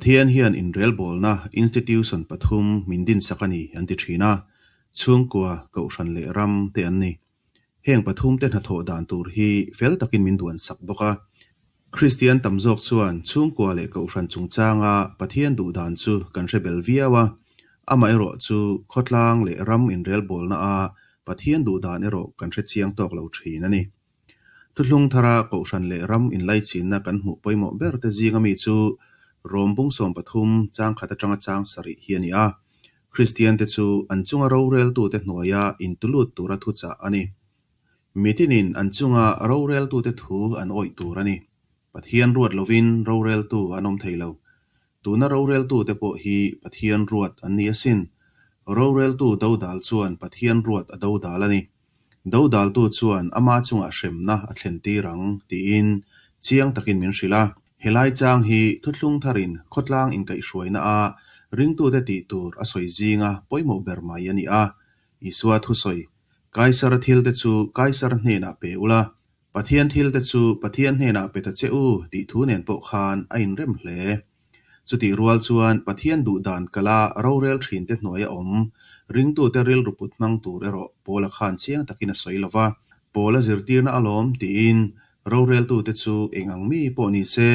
Pathian hian inrelbawlna institution pathum min dinsak a ni an ti thin a, chhungkua, kohhran leh ram te an ni. Heng pathumte hnathawh dan tur hi fel takin min duansak bawk a. Kristian tam zawk chuan chhungkua leh kohhran chungchanga Pathian duh dan chu kan hre bel viau a, amaherawh chu khawtlang leh ram inrelbawlna a Pathian duh dan erawh kan hre chiang tawk lo thin a ni. Thuthlung thara kohhran leh ram inlaichinna kan hmuh pawimawh ber te zinga mi chu Rom bung 13 chang khat atanga chang sarih hi a ni a. Kristian te chu an chunga roreltute hnuaia intulut tura thuchah a ni. Mitinin an chunga roreltute thu an awih tur a ni. Pathian ruat lovin roreltu an awm thei lo. Tuna roreltute pawh hi Pathian ruat an ni asin. Roreltu dodal chuan Pathian ruat a dodal a ni. Dodaltu chuan ama chungah hremna a thlen tir ang, tiin chiang takin min hrilh a. Helai chang hi thuthlung tharin khawtlang inkaihhruaina a ringtute tih tur a sawi zinga pawimawh ber mai a ni a. Isua thusawi, Kaisara thilte chu Kaisara hnenah pe ula, Pathian thilte chu Pathian hnenah pe ta che u tih thu nen pawh khan a inrem hle. Chutih rual chuan Pathian duh dan kala rorel thinte hnuaia awm ringtute rilru put hmang tur erawh Paula khan chiang takin a sawi lova, Paula zirtirna alawm tiin roreltute chu eng ang mi pawh ni se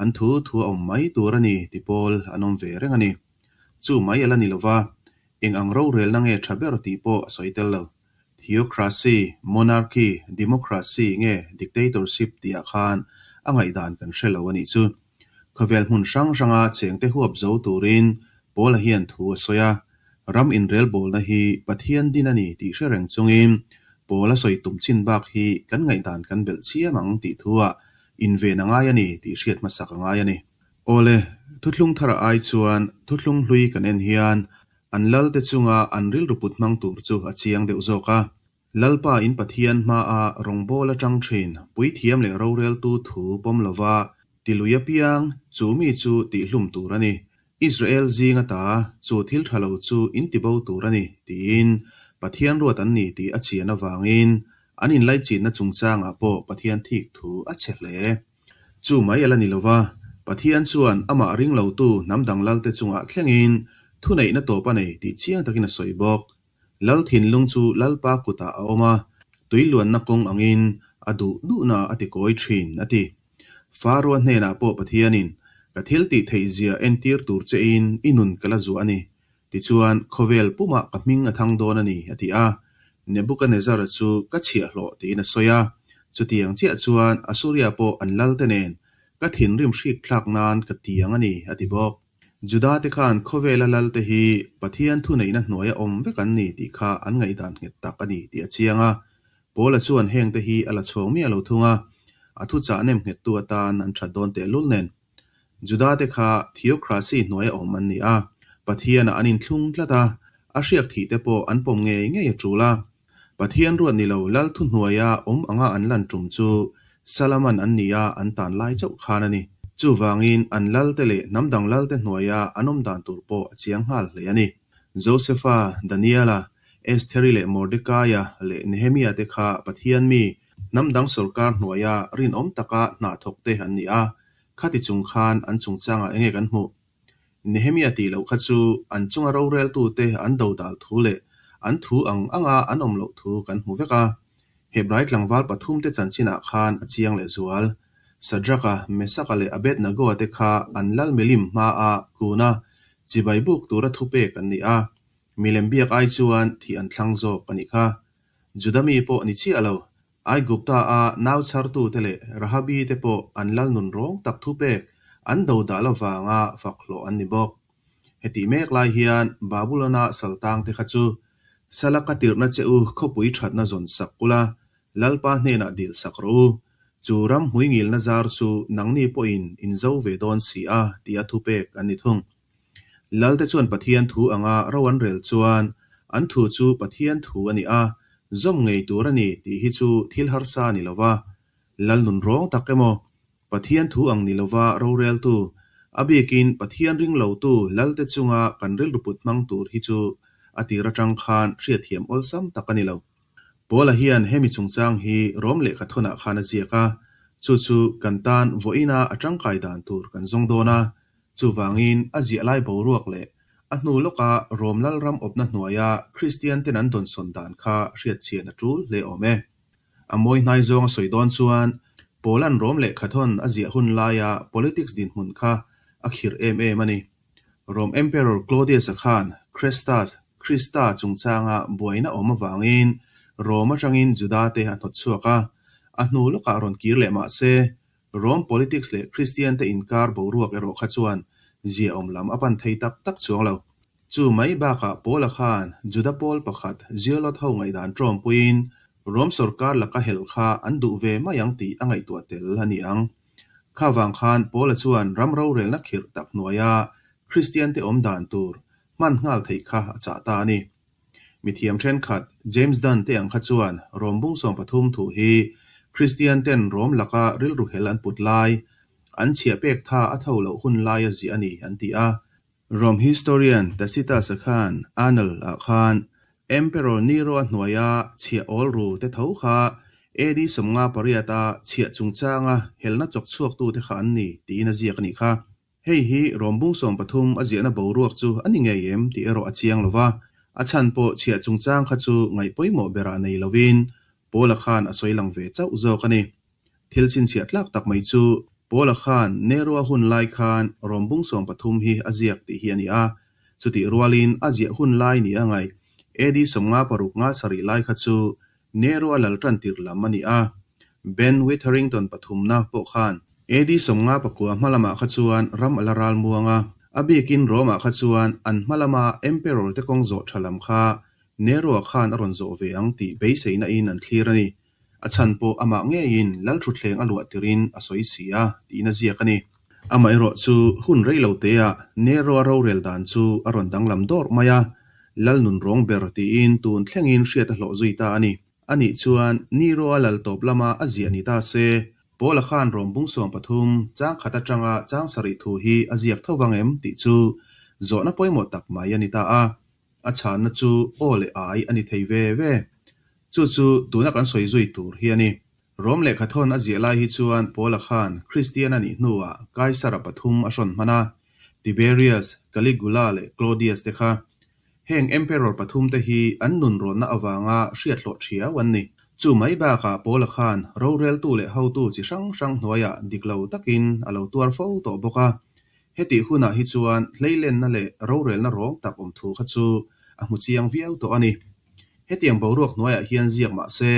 an thu thu a awm mai tur a ni ti pawl an awm ve reng a ni. Chu mai a la ni lova, eng ang rorelna nge tha ber tih pawh a sawi tel lo. Theocracy, Monarchy, Democracy nge Dictatorship tihah khan a ngaihdan kan hre lo a nih chu. Khawvel hmun hrang hranga chengte huap zo turin Paula hian thu a sawi a, ram inrelbawlna hi Pathian din a ni tih hre reng chungin Paula sawi tum chin bak hi kan ngaihdan kan belh chiam ang tih thuah inven a ngai a ni tih hriat hmasak a ngai a ni. Awle, thuthlung thara ai chuan thuthlung hlui kan en hian an lalte chunga an rilru put hmang tur chu a chiang deuh zawk a. Lalpa in Pathian hmaa rawngbawl atang thin puithiam leh roreltu thu pawm lova tilui apiang chu mi chu tihhlum tur a ni. Israel zing ata chu thil tha lo chu in tibo tur a ni tiin Pathian ruat an ni tih a chian avangin an inlaichinna chungchangah pawh Pathian thik thu a chhe hle. Chu mai a la ni lova, Pathian chuan amah ring lotu hnam dang lalte chungah thlengin thuneihna tawp a nei tih chiang takin a sawi bawk. Lal thinlung chu Lalpa kutah a awm a, tui luanna kawng angin a duh duhna a ti kawi thin, a ti. Faroa hnenah pawh Pathianin, Ka thil tih theihzia entir tur chein i nun ka la zuah a ni. Tichuan, khawvel pumah ka hming a thang dawn a ni, a ti a. Nebukanezzar-a chu ka chhiahhlawh tiin a sawi a. Chutiang chiah chuan Asuria pawh an lalte nen ka thinrim hrik thlak nan ka tiang a ni, a ti bawk. Juda-te khan khawvela lalte hi Pathian thuneihna hnuaia awm vek an ni tih kha an ngaihdan nghet tak a ni tih a chiang a. Paula chuan hengte hi a la chhawng miah lo thung a, a thuchah nem nghettu atan an that dawn tehlul nen. Juda-te kha theocracy hnuaia awm an ni a, Pathianah an inthlung tlat a, a hriak thihte pawh an pawm ngei ngei a tul a. Pathian ruat ni lo lal thuhnuaia awm anga an lan tum chu Salaman an ni a, an tan lai chauh khan a ni. Chuvangin an lalte leh hnam dang lalte hnuaia an awm dan tur pawh a chiang nghal hle a ni. Josefa, Daniela, Estheri leh Mordekaia leh Nehemia te kha Pathian mi, hnam dang sawrkar hnuaia rinawm taka hna thawkte an ni a, khati chung khan an chungchangah enge kan hmuh? Nehemia tih loh kha chu an chunga roreltute an dodal thu leh an thu ang anga an awm loh thu kan hmu vek a. Hebrai tlangval pathumte chanchinah khan a chiang leh zual. Sadraka, Mesaka leh Abednego-a te kha an lal milim hmaa kuna chibai buk tura thupek an ni a. Milem biak ai chuan thih an thlang zawk a nih kha. Juda mi pawh ni chiah lo, Aigupta-a nau chhartute leh Rahabi te pawh an lal nun rawng tak thupek an do dah lovanga fak hlawh an ni bawk. Hetih mek lai hian Babulon-a saltangte kha chu Sala ka tirhna che u khawpui thatna zawn sak ula, Lalpa hnenah dil sak rawh u. Chu ram hmuingilna zar chu nangni pawhin in zo ve dawn si a, tia thupek an ni thung. Lalte chuan Pathian thu anga ro an rel chuan an thu chu Pathian thu a ni a, zawm ngei tur a ni tih hi chu thil harsa a ni lo va. Lal nun rawng tak emaw, Pathian thu ang ni lova roreltu, a bikin Pathian ring lotu Lalte chunga kan rilru put hmang tur hi chu a tir atang khan hriatthiam awlsam tak a ni lo. Paula hian hemi chungchang hi Rom lehkha thawnah khan a ziak a, chu chu kan tan vawiina a tangkai dan tur kan zawng dawn a. Chuvangin, a ziah lai boruak leh a hnu lawka Rom Lalram awpna hnuaia Kristianten an dawnsawn dan kha hriatchhian a tul hle awm e. A mawi hnai zawng a sawi dawn chuan, Paula'n Rom lehkhathawn a ziah hun laia politics dinhmun kha a khirh em em a ni. Rom Emperor Claudius-a khan Chrestus, Krista, chungchanga buaina awm avangin Rom atangin Juda-te a hnawt chhuak a, a hnu lawkah rawn kir leh mah se, Rom politics leh Kristiante inkar boruak erawh kha chuan ziaawm lam a pan thei tak tak chuang lo. Chu mai bakah Paula khan Juda pawl pakhat Zealot ho ngaihdan ṭawmpuiin Rom sorkar laka hel kha an duh ve mai ang tih a ngaihtuah tel a ni ang. Kha vang khan Paula chuan ram rorelna khirh tak hnuaia Kristiante awm dan tur hman nghal theih kha a chah ta a ni. Mithiam thenkhat James Dunn te ang kha chuan Rom bung 13 thu hi Kristian ten Rom laka rilru hel an put lai, an chhiah pek tha a tho loh hun laia ziah a ni an ti a. Rom historian Tacitus-a khan Annal ah khan Emperor Nero-a hnuaia chhiah awl ru te tho kha AD 58 a chhiah chungchanga helna chawk chhuaktute kha an ni tiin a ziak a nih kha. Hei hi Rom bung 13 a ziahna boruak chu a ni ngei em tih erawh a chiang lo va, a chhan pawh chhiah chungchang kha chu ngaih pawimawh berah nei lovin Paula khan a sawi lang ve chauh zawk a ni. Thil chhinchhiah tlak tak mai chu Paula khan Nero-a hun lai khan Rom bung 13 hi a ziak tih hi a ni a, chutih rualin a ziah hun lai ni a ngaih AD 56 nga sarih lai kha chu Nero-a lal tan tirh lam a ni a. Ben Witherington pathumna pawh khan AD 59 hma lamah kha chuan ram a la ral muang a, a bikin Rome-ah kha chuan an hma lama Emperor te kawng zawh tha lam kha Nero-a khan a rawn zawh ve ang tih beiseina in an thlir a ni. A chhan pawh amah ngeiin lalthutthleng a luah tirin a sawi si a, tiin a ziak a ni. Amaherawh chu hun rei lo teah Nero-a rorel dan chu a rawn danglam dawrh mai a, lal nun rawng ber tiin tun thlengin hriat a hlawh zui ta a ni. Anih chuan Nero-a lal tawp lama a ziah ni ta se, Paula khan Rom bung 13 chang khat atanga chang sarih thu hi a ziak tho vang em tih chu zawhna pawimawh tak mai a ni ta a. A chhanna chu aw leh ai a ni thei ve ve. Chu chu tuna kan sawi zui tur hi a ni. Rom lehkhathawn a ziah lai hi chuan Paula khan Kristian a nih hnuah Kaisara pathum a hrawn hman a, Tiberius, Caligula leh Claudius te kha. Heng emperor pathum te hi an nun rawnna avanga hriathlawh thiau an ni. Chu mai bakah Paula khan roreltu leh hotu chi hrang hrang hnuaiah dik lo takin a lo tuar fo tawh bawk a. Hetih hunah hi chuan hleilenna leh rorelna rawng tak awm thu kha chu a hmu chiang viau tawh a ni. Hetiang boruak hnuaiah hian ziak mah se,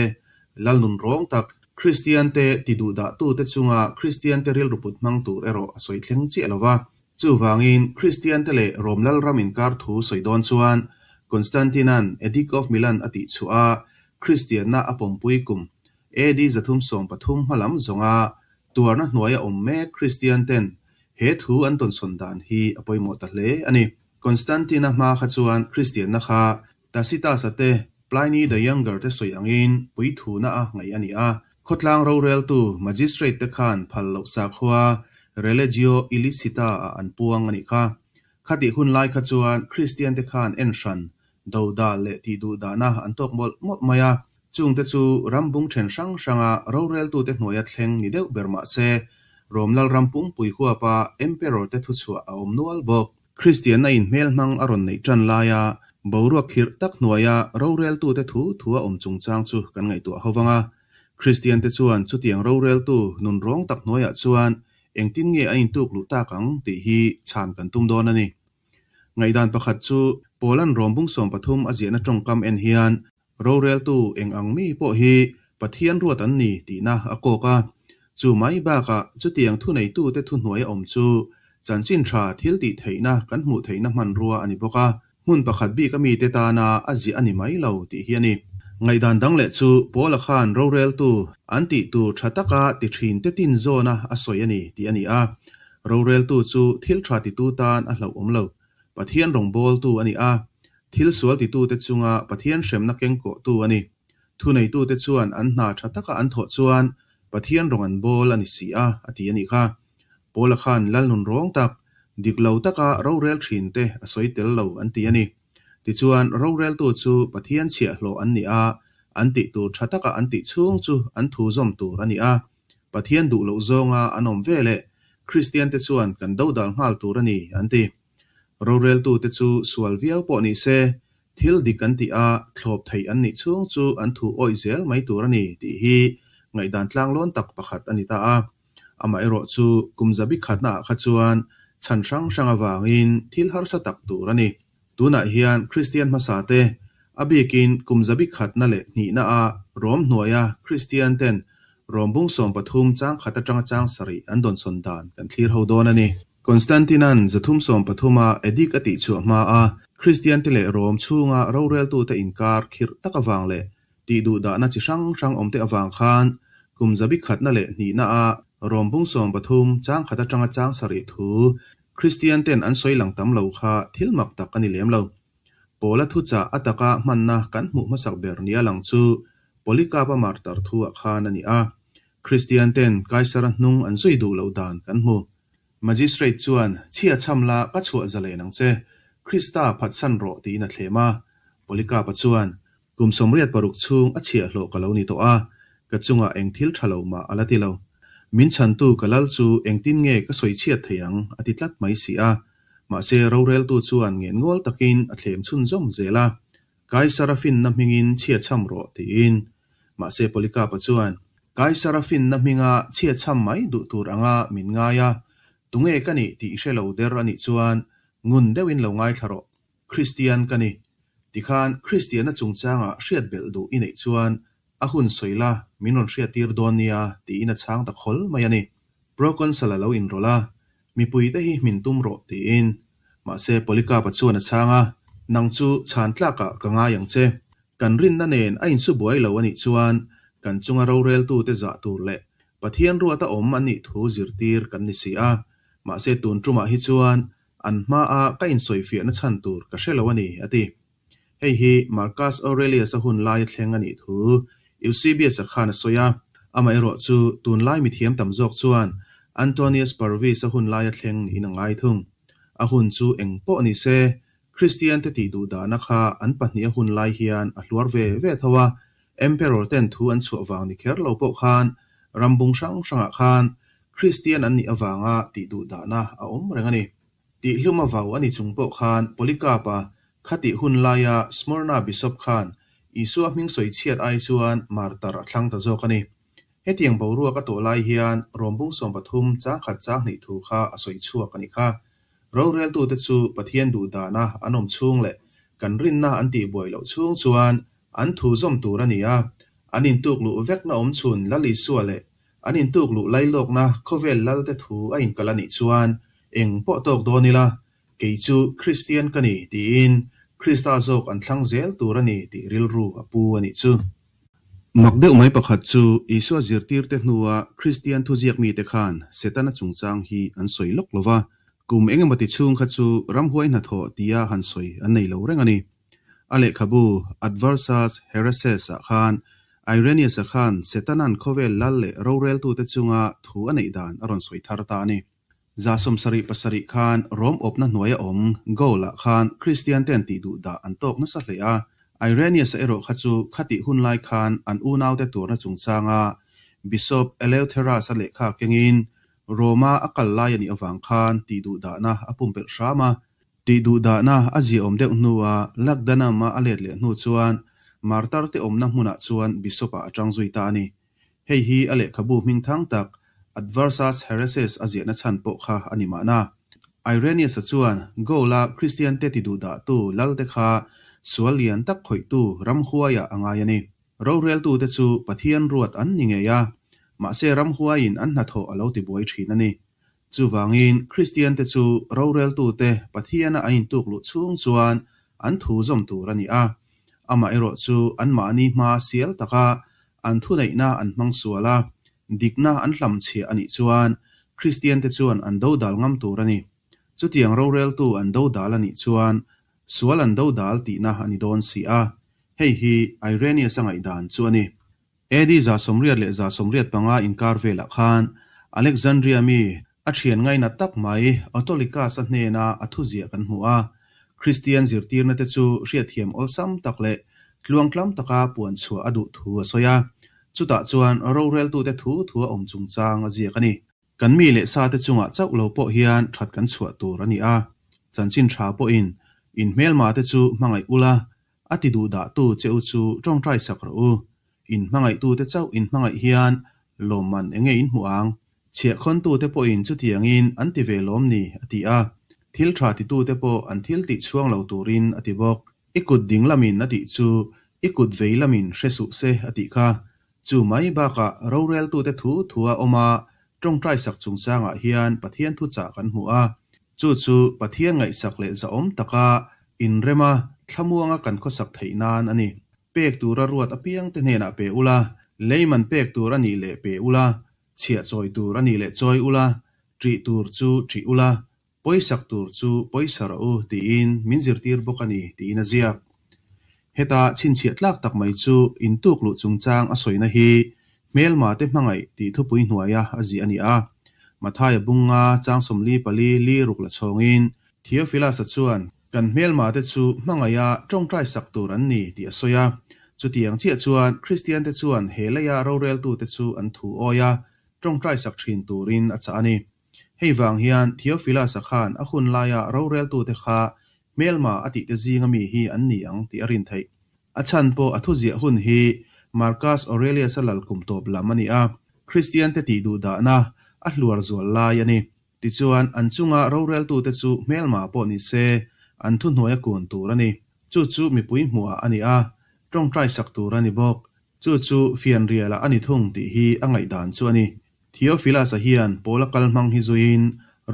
lal nun rawng tak, Kristiante ti duhdahtute chunga Kristiante rilru put hmang tur erawh a sawi thleng chiah lo va. Chuvangin, Kristiante leh Rom lalram inkar thu sawi dawn chuan Constantine-a'n Edict of Milan a tihchhuah a, Kristianna a pawmpui kum AD 313 hma lam zawnga tuarna hnuaia awm mek Kristianten he thu an tawnsawn dan hi a pawimawh ta hle a ni. Constantine-a hma kha chuan Kristianna kha Tacitus-a te, Pliny the Younger te sawi angin puithuna a ngaih a ni a. Khawtlang roreltu magistrate te khan phal loh sakhua Religio Illicita ah an puang a nih kha. Khatih hun lai kha chuan Kristian te khan en hran, dodal leh tihduhdahna an tawk mawlh mawlh mai a. Chungte chu ram bung then hrang hranga roreltute hnuaia thleng ni deuh ber mah se, Rom Lalram pumpui huapa Emperor te thuchhuah a awm nual bawk. Kristianna in hmelhmang a rawn neih tan laia boruak khirh tak hnuaia roreltute thu thu a awm chungchang chu kan ngaihtuah ho vang a. Kristiante chuan chutiang roreltu nun rawng tak hnuaiah chuan engtin nge an intuk luh tak ang tih hi chhan kan tum dawn a ni. Ngaihdan pakhat chu Paula'n Rom bung 13 a ziahna tawngkam en hian Roreltu eng ang mi pawh hi Pathian ruat an ni tihna a kawk a. Chu mai bakah chutiang thuneitute thuhnuai a awm chu chanchin tha thil tih theihna kan hmuh theihna hmanrua a ni bawk a, hmun pakhat bik a mite tana a ziah a ni mai lo tih hi a ni. Ngaihdan dang leh chu Paula khan roreltu an tih tur tha taka ti thin te tin zawna a sawi a ni tih a ni a. Roreltu chu thil tha titu tan a hlauh awm lo. Pathian rawngbawltu a ni a, Thil sual titute chunga Pathian hremna kengkawhtu a ni. Thuneitute chuan an hna tha taka an thawh chuan Pathian rawng an bawl a ni si a, a ti a nih kha. Paula khan lal nun rawng tak, dik lo taka rorel thinte a sawi tel lo an ti a ni. Tichuan, roreltu chu Pathian chhiahhlawh an ni a, an tih tur tha taka an tih chhung chu an thu zawm tur a ni a. Pathian duh loh zawnga an awm ve leh. Kristiante chuan kan dodal nghal tur a ni, an ti. Roreltute chu sual viau pawh ni se, thil dik an tih a, thlawp theih an nih chhung chu an thu awih zel mai tur a ni tih hi ngaihdan tlanglawn tak pakhat a ni ta a. Amaherawhchu kum zabi khatnaah kha chuan chhan hrang hrang avangin thil harsa tak tur a ni. Tunah hian Kristian hmasate, a bikin kum zabi khatna leh hnihna a Rom hnuaia Kristian ten Rom bung 13 chang khat atanga chang sarih an dawnsawn dan kan thlir ho dawn a ni. Constantine-a'n 313 a edict a tihchhuah hma a Kristian te leh Rom chhunga roreltute inkar khirh tak avang leh tihduhdahna chi hrang hrang awmte avang khan kum zabi khatna leh hnihna a Rom bung 13 chang khat atanga chang sarih thu Kristian ten an sawi lang tam lo kha thil mak tak a ni lem lo. Paula thuchah a taka hmanna kan hmuh hmasak ber nia lang chu Polycarp-a martar thu-ah khan a ni a. Kristian ten Kaisara hnung an zui duh loh dan kan hmu. Magistrate chuan, Chhia chham la, ka chhuah zalen ang che. Krista phatsan rawh tiin a thlem a. Polycarp-a chuan, Kum 86 chhung a chhiahhlawh ka lo ni tawh a, ka chungah eng thil tha lo mah a la ti lo. Min chhantu ka lal chu engtin nge ka sawi chhiat thei ang a ti tlat mai si a. Mahse roreltu chuan ngenngawl takin a thlem chhunzawm zel a, Kaisara finna hmingin chhia chham rawh tiin. Mahse Polycarp-a chuan, Kaisara finna hminga chhia chham mai duh tur anga min ngai a, tunge ka nih tih i hre lo der a nih chuan ngun deuhin lo ngaithla rawh. Kristian ka ni. Tikhan Kristianna chungchanga hriat belh duh i neih chuan a hun sawi la, min rawn hriattir dawn nia tiin a chhang ta khawl mai a ni. Proconsul a lo inrawlh a, mipuite hi hmin tum rawh tiin. Mahse Polycarp-a chuan a chhang a, Nang chu chhan tlakah ka ngai ang che. Kan rinna nen a insu buai lo a nih chuan kan chunga roreltute zah tur leh Pathian ruata awm an nih thu zirtir kan ni si a. Mahse tun tumah hi chuan An hmaa ka insawifiahna chhan tur ka hre lo a ni, a ti. Hei hi Marcus Aurelius-a hun laia thleng a nih thu Eusebius-a khan a sawi a. Amaherawh chu tunlai mithiam tam zawk chuan Antonius Parvis-a hun laia thleng niin a ngai thung. A hun chu eng pawh ni se, Kristiante tih duh dahna kha an pahniha hun lai hian a hluar ve ve tho a, Emperor ten thu an chhuah vang ni kher lo pawh khan ram bung hrang hrangah khan Kristian an nih avanga tih duh dahna a awm reng a ni. Tihhlum a vau a ni chung pawh khan Polycarp-a khatih hun laia Smyrna Bishop khan Isua hming sawi chhiat ai chuan martar a thlang ta zawk a ni. Hetiang boruak a tawh lai hian Rom bung 13 chang khat chang hnih thu kha a sawi chhuak a nih kha. Roreltute chu Pathian duh dana an awm chhung leh kan rinna an tihbuai loh chhung chuan an thu zawm tur a ni a, an intuk luh vekna awm chhun Lal Isua leh An intuk luh lailawkna khawvel lalte thu a inkal a nih chuan eng pawh tawk dawn ila, kei chu Kristian ka ni tiin Krista zawk an thlang zel tur a ni tih rilru a pu a nih chu. Mak deuh mai pakhat chu Isua zirtirte hnua Kristian thuziak mite khan Setana chungchang hi an sawi lawk lo va, kum engemawti chhung kha chu ramhuai hnathawh tia han sawi an nei lo reng a ni. A lehkhabu Adversas Haereses-ah khan Irenaeus-a khan Setana'n khawvel lal leh roreltute chunga thu a neih dan a rawn sawi thar ta a ni. 77 khan Rom awpna hnuaia awm Gaul-ah khan Kristiante'n tih duh dah an tawk nasa hle a. Irenaeus-a erawh kha chu khatih hun lai khan an unaute tuarna chungchanga Bishop Eleutheras-a lehkha kengin Roma a kal lai a nih avang khan tih duh dahna a pumpelh hram a. Tih duh dahna a ziaawm deuh hnua Lagdanam-a a let leh hnu chuan Martar-te awmna hmunah chuan Bishop-ah a tang zui ta a ni. Hei hi a lehkhabu hming thang tak Adversas Haereses a ziahna chhan pawh kha a ni mahna. Irenaeus-a chuan Gaul-a Kristiante ti duh dahtu lalte kha sual lian tak khawihtu ramhuaiah a ngai a ni. Roreltute chu Pathian ruat an ni ngei a, mahse ramhuaiin an hnathawh a lo tibuai thin a ni. Chuvangin, Kristiante chu roreltute Pathiana an intuk luh chhung chuan an thu zawm tur a ni a. Amaherawh chu anmahni hma sial taka an thuneihna an hmang sual a, dikna an hlamchhiah a nih chuan Kristiante chuan an dodal ngam tur a ni. Chutiang roreltu an dodal a nih chuan sual an dodal tihna a ni dawn si a. Hei hi Irenaeus-a ngaihdan chu a ni. AD 885 inkar velah khan Alexandria mi a thian ngaina tak mai Autolycus-a hnena a thuziah kan hmu a. Kristian zirtirna te chu hriatthiam awlsam tak leh tluangtlam taka puan chhuah a duh thu a sawi a. Chutah chuan roreltute thu thu a awm chungchang a ziak a ni. Kan mi leh sate chungah chauh lo pawh hian that kan chhuah tur a ni a. Chanchin tha pawhin in hmelmate chu hmangaih ula, a ti duhdahtu che u chu tawngtai sak rawh u. In hmangaihtute chauh in hmangaih hian lawmman enge in hmuh ang? Chhiahkhawntute pawhin chutiangin an ti ve lawm ni? a ti a. Thil tha titute pawh an thil tih chhuang lo turin a ti bawk. I kut ding lamin a tih chu i kut vei lamin hre suh se a tih kha. Chu mai bakah roreltute thu thua awm a, tawngtai sak chungchangah hian Pathian thuchah kan hmu a. Chu chu Pathian ngaihsak leh zahawm taka inrema thlamuanga kan khawsak theih nan a ni. Pek tura ruat apiangte hnenah pe ula, leiman pek tur a nih leh pe ula, chhiah chawi tur a nih leh chawi ula, ṭih tur chu ṭih ula, pawisak tur chu pawisa rawh u tiin min zirtir bawk a ni tiin a ziak. Heta chhinchhiah tlak tak mai chu intuk luh chungchang a sawina hi hmelma te hmangaih tih thupui hnuaia a ziah a ni a. Mathaia bunga chang 44 li ruk la chhawngin Theophilus-a chuan kan hmelma te chu hmangaiha tawngtai sak tur an ni tih a sawi a. Chutiang chiah chuan Kristian te chuan he leia roreltute chu an thu awi a, tawngtai sak thin turin a chah a ni. Hei vang hian Theophilus-a khan a hun laia roreltute kha hmelma a tihte zinga mi hi an ni ang tih a rin theih. A chhan pawh a thuziah hun hi Marcus Aurelius-a lal kum tawp lam a ni a, Kristian te tih duhdahna a hluar zual lai a ni. Tichuan, an chunga roreltute chu hmelma pawh ni se, an thuhnuai a kun tur a ni. Chu chu mipui hmuhah a ni a, tawngtai sak tur a ni bawk. Chu chu fianrialah a ni thung tih hi a ngaihdan chu a ni. Theophilus-a hian Paula kal hmang hi zuiin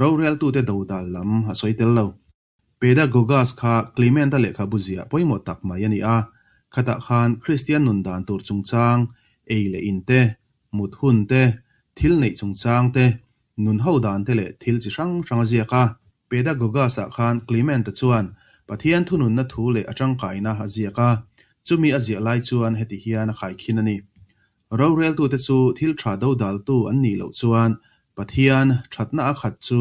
roreltute dodal lam a sawi tel lo. Pedagogas kha Clement-a lehkhabu ziah pawimawh tak mai a ni a, khatah khan Kristian nun dan tur chungchang, ei leh in te, mut hun te, thil neih chungchang te, nun ho dan te leh thil chi hrang hrang a ziak a. Pedagogas-ah khan Clement-a chuan Pathian thununna thu leh a tangkaina a ziak a, chumi a ziah lai chuan heti hian a khaikhin a ni. Roreltute chu thil tha dodaltu an nih loh chuan Pathian thatna a khat chu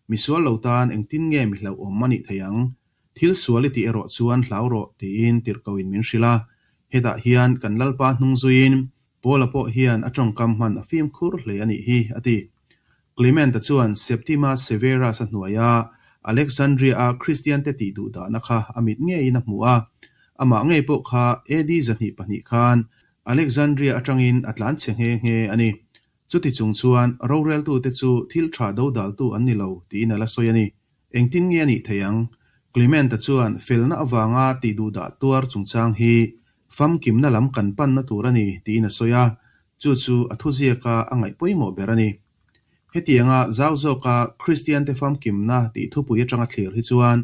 misual lo tan engtin nge mi hlauhawm a nih thei ang? Thil sual i tih erawh chuan hlau rawh tiin tirhkohin min hrilh a. Hetah hian kan Lalpa hnung zuiin Paula pawh hian a tawngkam hman a fimkhur hle a nih hi, a ti. Clement-a chuan Septimus Severus-a hnuaia Alexandria-a Kristiante tih duhdahna kha a mit ngeiin a hmu a. Amah ngei pawh kha AD 202 khan Alexandria atangin a tlan chhe nghe nghe a ni. Chuti chung chuan roreltute chu thil tha dodaltu an ni lo tiin a la sawi a ni. Engtin nge a nih thei ang? Clement-a chuan felna avanga tih duhdah tuar chungchang hi famkimna lam kan panna tur a ni tiin a sawi a, chu chu a thuziaka a ngaih pawimawh ber a ni. Hetianga zau zawka Kristiante famkimna tih thupui atanga thlir hi chuan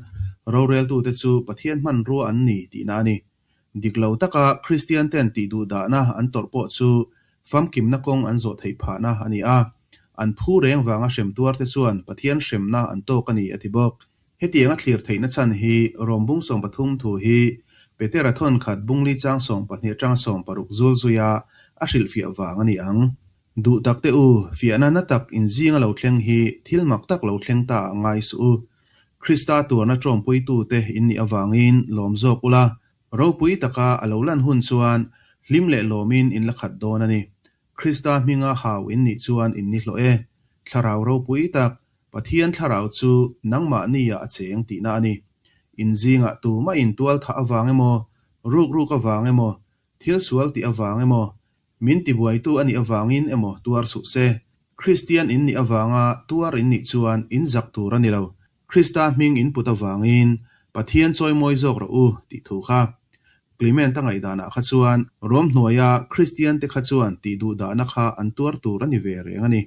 roreltute chu Pathian hmanrua an ni tihna a ni. Dik lo taka Kristian ten tih duhdahna an tawrh pawh chu famkimna kawng an zawh theih phahna a ni a. An phu reng vanga hrem tuarte chuan Pathian hremna an tawk a ni a ti bawk. Hetiang a thlir theihna chhan hi Rom bung 13 thu hi Petera thawnkhat bungli chang 12 atanga 16 zul zuia a hrilhfiah vang a ni ang. Duh tak te u, fiahna na tak inzinga lo thleng hi thil mak tak lo thleng ta ah ngai suh u. Krista tuarna ṭawmpuitute in nih avangin lawm zawk ula, ropui taka a lo lan hun chuan hlim leh lawmin in la khat dawn a ni. Krista hminga hau in nih chuan in ni hlawh e. Thlarau ropui tak, Pathian thlarau chu nangmahniah a cheng tihna a ni. In zingah tumah in tual thah avang emaw, ruk ruk avang emaw, thil sual tih avang emaw, min tibuaitu a nih avangin emaw tuar suh se. Kristian in nih avanga tuar in nih chuan in zak tur a ni lo. Krista hming in put avangin Pathian chawimawi zawk rawh u tih thu kha. Clement a ngaihdanah kha chuan Rom hnuaia Kristian te kha chuan tih duhdahna kha an tuar tur a ni ve reng a ni.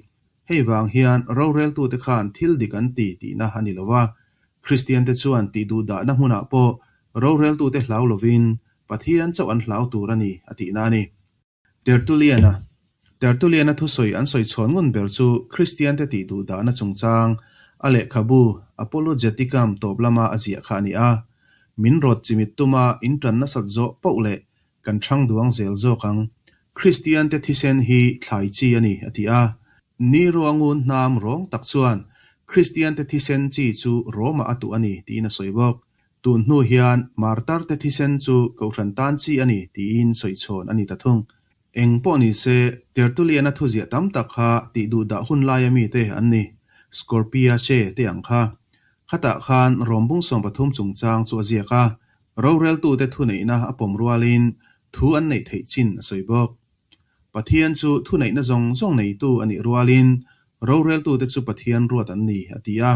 Hei vang hian roreltute khan thil dik an ti tihna a ni lo va. Kristian te chuan tih duhdahna hmunah pawh roreltute hlau lovin Pathian chauh an hlau tur a ni a tihna a ni. Tertullian-a Tertullian-a thusawi an sawi chhuan ngun ber chu Kristiante tih duhdahna chungchang a lehkhabu Apologeticum tawp lama a ziah kha a ni a. Min rawt chimit tuma intan nasat zawh poh leh kan chhang duang zel zawk ang. Kristiante thisen hi thlai chi a ni, a ti a. Ni ruangun hnam rawng tak chuan Kristiante thisen chi chu Rome-ah a tuh a ni tiin a sawi bawk. Tun hnu hian martar te thisen chu kohhran tan chi a ni tiin sawi chhawn a ni ta thung. Eng pawh ni se, Tertullian-a thuziah tam tak kha tih duh dah hun laia mite an ni, Scorpia che te ang kha. Khatah khan Rom bung 13 chungchang chu a ziak a, roreltute thuneihna a pawm rualin thu an neih theih chin a sawi bawk. Pathian chu thuneihna zawng zawng neitu a nih rualin roreltute chu Pathian ruat an ni, a ti a.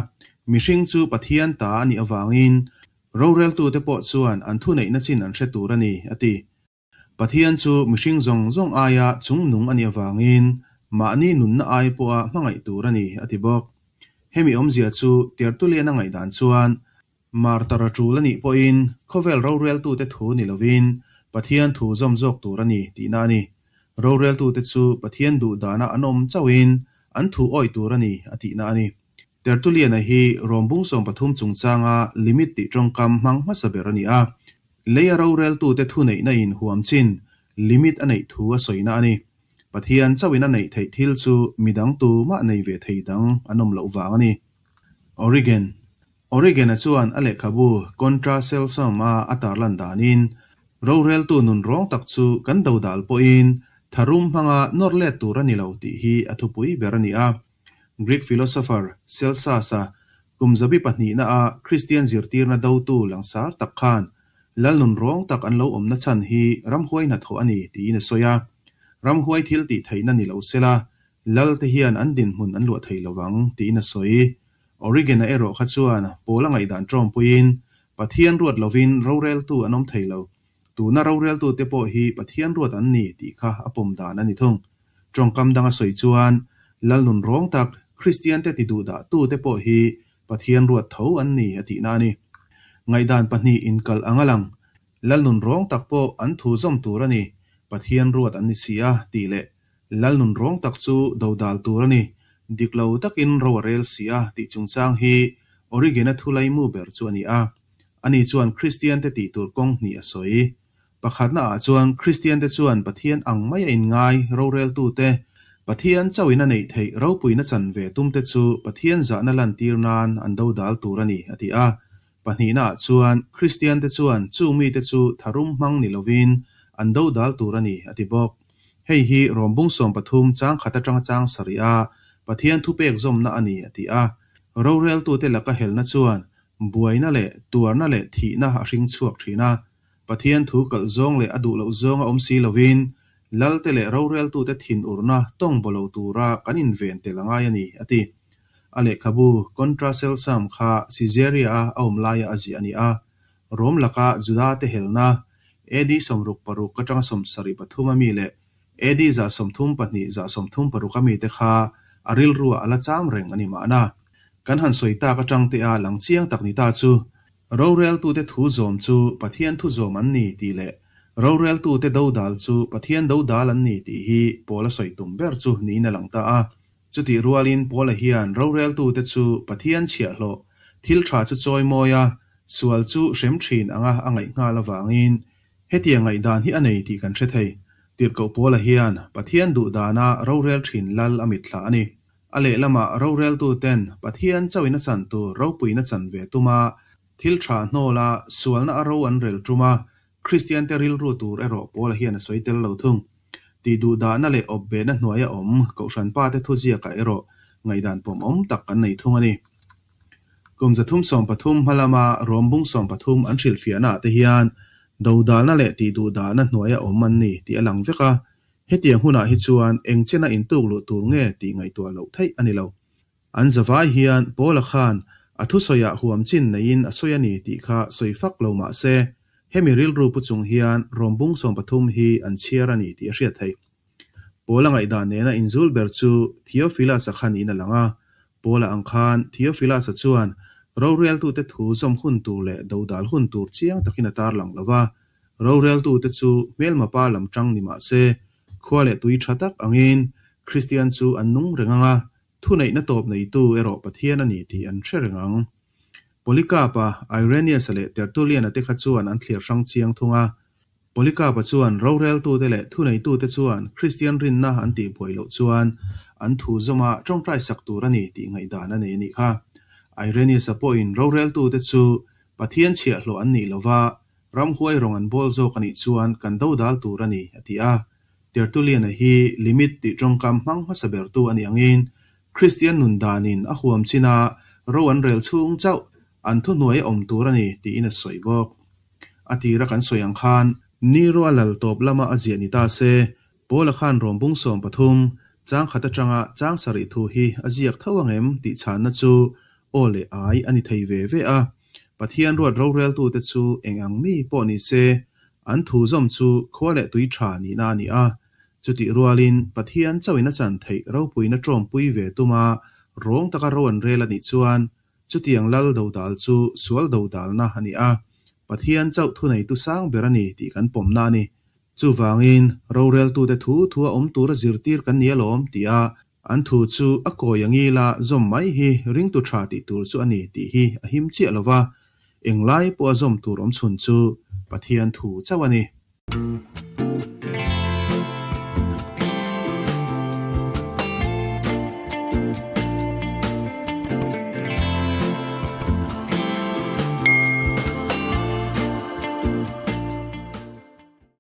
Mihring chu Pathian ta a nih avangin roreltute pawh chuan an thuneihna chin an hre tur a ni, a ti. Pathian chu mihring zawng zawng aia chungnung a nih avangin mahni nunna ai pawha hmangaih tur a ni, a ti bawk. Hemi awmzia chu Tertullian-a ngaihdan chuan Martar a tul a nih pawhin khawvel roreltute thu ni lovin Pathian thu zawm zawk tur a ni tihna a ni. Roreltute chu Pathian duh dana an awm chauhin an thu awih tur a ni a tihna a ni. Tertullian-a hi Rom bung 13 chungchanga limit tih tawngkam hmang hmasa ber a ni a. Leia roreltute thuneihna in huam chin limit a neih thu a sawina a ni. Pathian chauhin a neih theih thil chu midang tumah nei ve thei dang an awm loh vang a ni. Origen. Origen-a chuan a lehkhabu Contra Celsum-a a tarlan danin, Roreltu nun rawng tak chu kan dodal pawhin tharum hmanga nawr let tur a ni lo tih hi a thupui ber a ni a. Greek philosopher Celsus-a kum zabi pahnihna-a Kristian zirtirna dotu langsar tak khan Lal nun rawng tak an lo awmna chhan hi ramhuai hnathawh a ni tiin a sawi a. Ramhuai thil tih theihna ni lo sela, Lal te hian an dinhmun an luah thei lovang tiin a sawi. Origen-a erawh kha chuan Paul-a ngaihdan ṭawmpuiin, Pathian ruat lovin roreltu an awm thei lo. Tuna roreltute pawh hi Pathian ruat an ni tih kha a pawm dan a ni thung. Ṭawngkam danga sawi chuan, Lal nun rawng tak, Kristiante ti duhdahtute pawh hi Pathian ruat tho an ni a tihna a ni. Ngaihdan pahnih inkalh ang a lang. Lal nun rawng tak pawh an thu zawm tur a ni, Pathian ruat an ni si a, tih leh Lal nun rawng tak chu dodal tur a ni, dik lo takin ro a rel si a tih chungchang hi Origen-a thu laimu ber chu a ni a. Ani chuan Kristiante tih tur kawng hnih a sawi. Pakhatna ah chuan Kristiante chuan Pathian ang mai a inngai roreltute, Pathian chauhin a neih theih ropuina chan ve tumte chu Pathian zahna lantir nan an dodal tur a ni, a ti a. Pahnihna ah chuan Kristiante chuan chung mite chu tharum hmang ni lovin an dodal tur a ni, a ti bawk. Hei hi Rom bung 13 chang khat atanga chang sarih a Pathian thupek zawmna a ni, a ti a. Roreltute laka helna chuan buaina leh tuarna leh thihna a hring chhuak thin a. Pathian thu kalh zawng leh a duh loh zawng a awm si lovin Lalte leh roreltute thinurna tawng baw lo tura kan inven tel a ngai a ni, a ti. A lehkhabu Contra Celsum kha Caesarea-a a awm laia a ziah a ni a. Rom laka Juda-te helna AD 66 atanga 73 a mi leh AD 132 136 a mite kha a rilruah a la cham reng a ni mahna. Kan han sawi tak atang te a lang chiang tak ni ta chu Roreltute thu zawm chu Pathian thu zawm an ni tih leh roreltute dodal chu Pathian dodal an ni tih hi Paula sawi tum ber chu niin a lang ta a. Chutih rualin Paula hian roreltute chu Pathian chhiahhlawh, thil tha chu chawimawi a, sual chu hrem thin anga a ngaih nghal avangin hetiang ngaihdan hi a nei tih kan hre thei. Tirhkoh Paula hian Pathian duhdana rorel thin lal a mitthla a ni. A lehlamah roreltuten Pathian chauhin a chan tur ropuina chan ve tum a, thil tha hnawl a, sualna a ro an rel tum a, Kristiante rilru tur erawh Paula hian a sawi tel lo thung. Tih duhdahna leh awpbehna hnuaia awm Kohhran pate thuziakah erawh ngaihdan pawmawm tak kan nei thung a ni. Kum 313 hma lama Rom bung 13 an hrilhfiahnaah te hian dodalna leh tih duhdahna hnuaia awm an ni tih a lang vek a, Hetiang hunah hi chuan eng chena intuk luh tur nge tih ngaihtuah loh theih a ni lo. An zavai hian Paula khan a thusawiah huam chin neiin a sawi a ni tih kha sawi fak lo mah se, hemi rilru pu chung hian Rom bung 13 hi an chhiar a ni tih a hriat theih. Paula ngaihdan nena inzul ber chu Theophilus-a kha niin a lang a. Paula ang khan Theophilus-a chuan roreltute thu zawm hun tur leh dodal hun tur chiang takin a tarlang lo va, Roreltute chu hmelma pa lam tang ni mah se, khua leh tui tha tak angin Kristian chu an nung reng ang a, thuneihna tawp neitu erawh Pathian a ni tih an hre reng ang. Polycarp-a, Irenaeus-a leh Tertullian-a te kha chuan an thlir hrang chiang thung a. Polycarp-a chuan roreltute leh thuneitute chuan Kristian rinna an tihbuai loh chuan an thu zawma tawngtai sak tur a ni tih ngaihdan a nei a nih kha. Irenaeus-a pawhin roreltute chu Pathian chhiahhlawh an nih lova, Ramhuai rawng an bawl zawk a nih chuan kan dodal tur a ni, a ti a. Tertullian-a hi limit tih tawngkam hmang hmasa bertu a nih angin Kristian nun danin a huam chin a ro an rel chhung chauh an thuhnuai a awm tur a ni tiin a sawi bawk. A tira kan sawi ang khan Nero a lal tawp lama a ziah ni ta se, Paula khan Rom bung 13, chang khat atanga chang sarih thu hi a ziak tho ang em tih chhanna chu aw leh ai a ni thei ve ve a. Pathian ruat roreltute chu eng ang mi pawh ni se, an thu zawm chu khua leh tui tha nihna a ni a. Chutih rualin Pathian chauhin a chan theih ropuina tawmpui ve tuma rawng taka ro an rel a nih chuan chutiang lal dodal chu sual dodalna a ni a, Pathian chauh thuneitu sang ber a ni tih kan pawmna a ni. Chuvangin roreltute thu thua awm tura zirtir kan ni alawm tia an thu chu a kawi a ngila zawm mai hi ringtu tha tih tur chu a ni tih hi a him chiah lova, englai pawha zawm tur awm chhun chu Pathian thu chauh a ni.